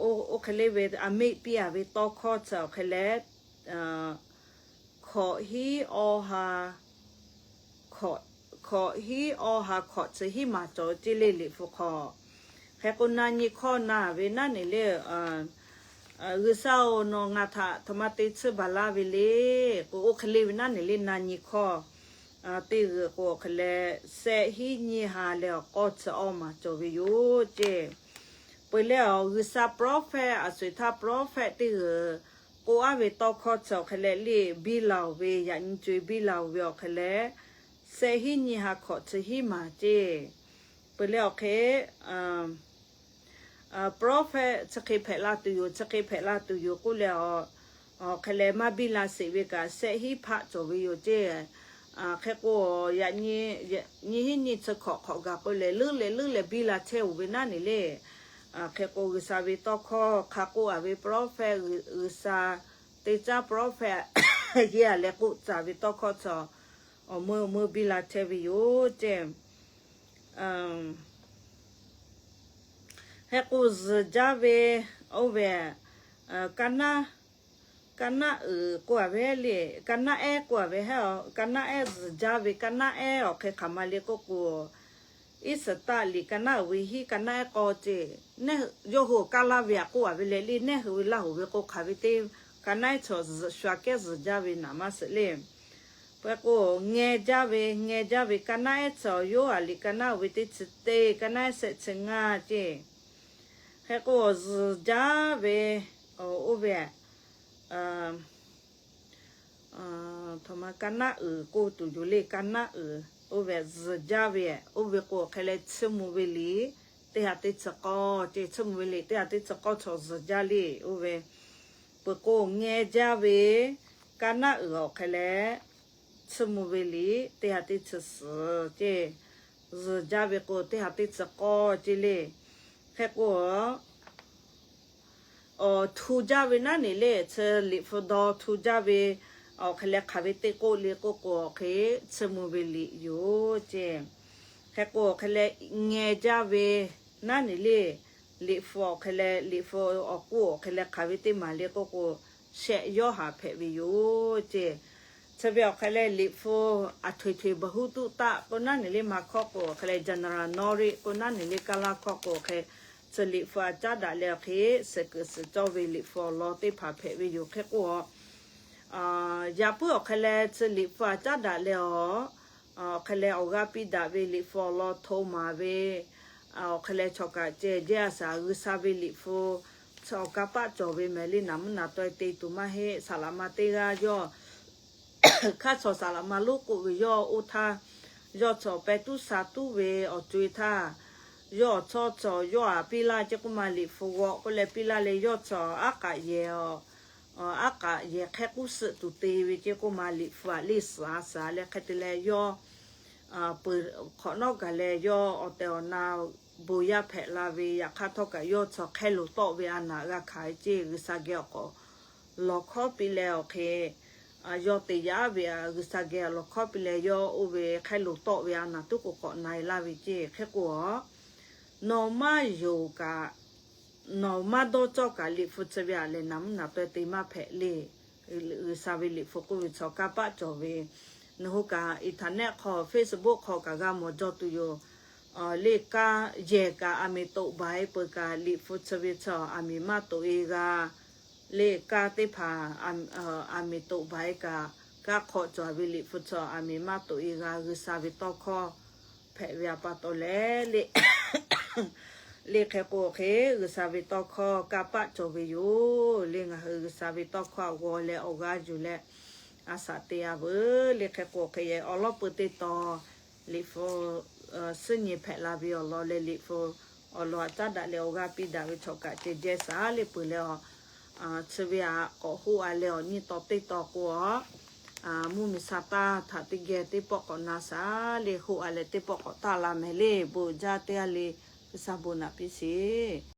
Oˇ hk'e le ve a meˆ piˇ a ve tawˇ hkawˇ chi awˬ hk'e leh, hkawꞈ hiˉ awˬ ha, hkawꞈ hiˉ awˬ ha hkawꞈ chi hiˉ maˬ cawˬ ceˇ le, liꞈ hpu hk'aw. Hk'e k'o, na nyi hkawˇ na ve naˉ ne le, G'uiˬsha-oˬ, nawˬ ngaˬ htaꞈ htoꞈ ma te tsuhˇ baˬ laˇ ve le k'o, oˇ hk'e le ve naˉ ne le, na nyi hkawˇ teˇ g'uiˬ k'o awˬ hk'e leh, shehˆ hiˉ nyiˇ ha leh awˬ k'awˇ chi awˇ maˬ cawˬ ve yoˬ ceˇ. Peuˬ leh awˬ G'uiˬsha prophet, a sho-eˬ htaˇ prophet teˇ g'uiˬ k'oˆ aˉ ve tawˇ hkawˇ chi awˬ hk'e leh le, biˇ la-oˬ ve, yaꞈ nyi co-e biˇ la-oˬ ve awˬ hk'e leh, shehˆ hiˉ nyiˇ ha hkawꞈ chi hiˉ maˬ ceˇ. Peuˬ leh awˬ hk'e prophet chi hk'e hpehꞈ la tuˬ yoˬ, chi hk'e hpehꞈ la tuˬ yoˬ k'oˆ leh, awˬ hk'e leh maˇ biˇ la sheˍ ve kaꞈ, shehˆ hiˉ hpaˆ cawˬ ve yoˬ ceˇ. Hk'e k'o, yaꞈ nyi, nyi hiˉ nyi chi hkawꞈ hk'awꞈ gaˬ k'oˆ leh, leuˉ leh leuˉ leh biˇ la chehˇ-oˬ ve naˉ ne le. Hk'e k'o, G'uiˬsha ve tawˇ hkawˇ hk'a k'oˆ a ve prophet, G'uiˬsha te caˇ prophet yeˇ a leh k'oˆ tcuh ve tawˇ hkawˇ chi awˬ meuˇ awˬ meuˇ biˇ la chehˇ ve yoˬ ceˇ. Hk'e k'o, zuhˬ jaˇ ve oˇ ve kaˇ naˉ uiˍ k'oˆ a ve le, kaˇ naˉ ehˉ k'oˆ a ve, kaˇ naˉ ehˉ zuhˬ jaˇ ve, kaˇ naˉ ehˉ awˬ hk'e hk'aˬ ma le k'oˆ k'o, Iˉsaˍtaˆ liꞈ kaˇ naˉ uiˍ ve hiˉ kaˇ naˉ ehˉ k'awˇ ceˇ. Yawˇ hui awˬ kaˇ laˇ ve a k'oˆ a ve leh le, neˉ hui ve Laˇ huˍ ve k'o hk'aˬ ve teˇ kaˇ naˉ ehˉ chaw zuhˬ shuˍ kehˉ zuhˬ jaˇ ve naˍ maˇ suhˍ le. Peuˬ k'o, ngeh jaˇ ve, ngeh jaˇ ve kaˇ naˉ ehˉ chi awˬ Yoˇhanˬ liꞈ kaˇ naˉ uiˍ ve teˇ chi teˇ, kaˇ naˉ ehˉ shehˆ chi ngaˇ ceˇ. Hk'e k'o, zuhˬ jaˇ ve oˇ ve htoꞈ ma kaˇ naˉ uiˍ k'oˆ tuˬ yoˬ le, kaˇ naˉ uiˍ oˇ ve zuhˬ jaˇ ve, oˇ ve k'o hk'e leh tsuhˇ mvuh ve liꞈ teˇ ha teˇ chi k'awˇ ceˇ, tsuhˇ mvuh ve liꞈ teˇ ha teˇ chi k'awˇ chaw zuhˬ jaˇ le, oˇ ve. Peuˬ k'o, ngeh jaˇ ve kaˇ naˉ uiˍ awˬ hk'e leh tsuhˇ mvuh ve liꞈ teˇ ha teˇ chi suhˍ ceˇ, zuhˬ jaˇ ve k'o teˇ ha teˇ chi k'awˇ ceˇ le. Hk'e k'o, awˬ htu jaˇ ve naˉ ne le, chi liꞈ hpu daw htu jaˇ ve awˬ hk'e leh hk'aˬ ve teˇ k'oˆ le k'oˆ k'o, awˬ hk'e tsuhˇ mvuh ve liꞈ yoˬ ceˇ. Hk'e k'o, awˬ hk'e leh ngeh jaˇ ve naˉ ne le, liꞈ hpu awˬ hk'e leh, liꞈ hpu awˬ k'oˆ awˬ hk'e leh hk'aˬ ve teˇ maˬ le k'oˆ k'o, shehˆ Yoˇhanˬ hpehꞈ ve yoˬ ceˇ. Chi ve awˬ hk'e leh liꞈ hpu aˬ htoꞈ htoꞈ baˬ huˉ tuˆ taˆ k'o naˉ ne le, maˇ hkawˇ k'o awˬ hk'e leh general knowledge k'o naˉ ne le, kaˇ laˇ hkawˇ k'o awˬ hk'e, chi liꞈ hpu a caˉ daꞈ leh awˬ hk'e suhˍ kuiˬ suhˍ cawˇ ve liꞈ hpu awˬ lawn teˇ hpaˍ hpehꞈ ve yoˬ. Hk'e k'o, yaꞈ puiˉ awˬ hk'e leh chi liꞈ hpu a caˉ daꞈ leh awˬ, awˬ hk'e leh awˬ g'aˇ piˇ daꞈ ve liꞈ hpu awˬ lawn hto maˍ ve, awˬ hk'e leh chaw kaꞈ ceh jehˇ a shaˍ G'uiˬsha ve liꞈ hpu chi awˬ kanˇ paˆ cawˬ ve mehˍ le, naˍ mvuhˇ naˍ taweh te tuˬ maˇ heˆ. Saˍ laꞈ ma teˇ g'aˇ yawˇ hk'aˇ chaw saˍ laꞈ ma lonˉ k'oˆ ve yawˇ oˇ htaˇ, yawˇ chaw pehˇ tuˉ sha tuˉ ve awˬ co-e htaˇ, yawˇ awˬ chawˇ chaw yawˇ aꞈ piˇ laˇ ce k'oˆ ma, liꞈ hpu g'aw k'oˆ leh piˇ laˇ leh, yawˇ chaw aˉ k'aꞈ yehˬ, aˉ k'aꞈ yehˬ hk'e k'uˉ suhˆ tuˬ te ve ce k'oˆ ma, liꞈ hpu aꞈ leˇ suhˍ a suhˍ leh hk'e te leh yawˇ peuˬ hk'awꞈ nawˉ gaˬ leh yawˇ awˬ tehˬ awˬ na bon yaˇ hpehꞈ la ve, yaꞈ hk'aˇ htawˇ kaꞈ yawˇ chaw hk'e loˍ tawˆ ve a naˍ g'a hkanˍ ve ce, G'uiˬsha geh awˬ k'awꞈ lawˬ hkawˉ piˇ leh awˬ hk'e yawˇ te yaꞈ ve, G'uiˬsha geh awˬ lawˬ hkawˉ piˇ leh yawˇ oˇ ve hk'e loˍ tawˆ ve a naˍ tuˉ k'o k'awꞈ na e laˇ ve ce. Hk'e k'o a, nawˬ maˇ yonˍ kaꞈ, nawˬ maˇ dawˇ cawˇ kaꞈ, liꞈ hpu chi ve aꞈ lehˬ naˍ mvuhˇ naˍ taweh te maˇ hpehꞈ le. G'uiˬsha ve liꞈ hpu k'oˆ ve chaw kanˇ paˆ cawˬ ve, nawˬ hui kaꞈ internet hk'aw, Facebook hk'aw kaꞈ g'a mawˬ jaw tuˬ yoˬ. Leˇ kaˇ yehˬ kaꞈ aˬ miˍ toꞈ baˬ e peuˬ kaꞈ, liꞈ hpu chi ve chaw aˬ miˍ maˇ toꞈ e g'a. Leˇ kaˇ teˇ hpaˍ aˬ miˍ toꞈ baˬ e kaꞈ, kanˇ hk'aw cawˬ ve liꞈ hpu chaw aˬ miˍ maˇ toꞈ e g'a. G'uiˬsha ve tawˇ hkawˇ hpehꞈ ve a pa taw leh le, le hk'e k'o hk'e, G'uiˬsha ve tawˇ hkawˇ kanˇ paˆ cawˬ ve yoˬ. Le ngaˬ hui G'uiˬsha ve tawˇ hkawˇ aꞈ g'aw leh awˬ g'aˇ yuˬ leh a shaꞈ te a veuˬ. Le hk'e k'o hk'e, awˬ lawˉ pui teˇ tawn liꞈ hpu suhˉ nyi hpehꞈ la ve awˬ lawn leh, liꞈ hpu awˬ lawn aꞈ caˉ daꞈ leh awˬ g'aˇ piˇ daꞈ ve chaw kaꞈ ceh jehˇ shaˍ le peuˬ leh a, chi ve aꞈ k'awꞈ hoˆ a leh awˬ nyi taw teˇ tawn k'o a, mvuhˇmiˬ sha taˇ htaꞈ teˇ geh teˇ pawˆ k'awꞈ na shaˍ le, hoˆ a leh teˇ pawˆ k'awꞈ taˇ la mehˍ le. Bon jaˇ teˇ g'aˇ le, G'uiˬsha bon naꞈ piˇ sheˍ.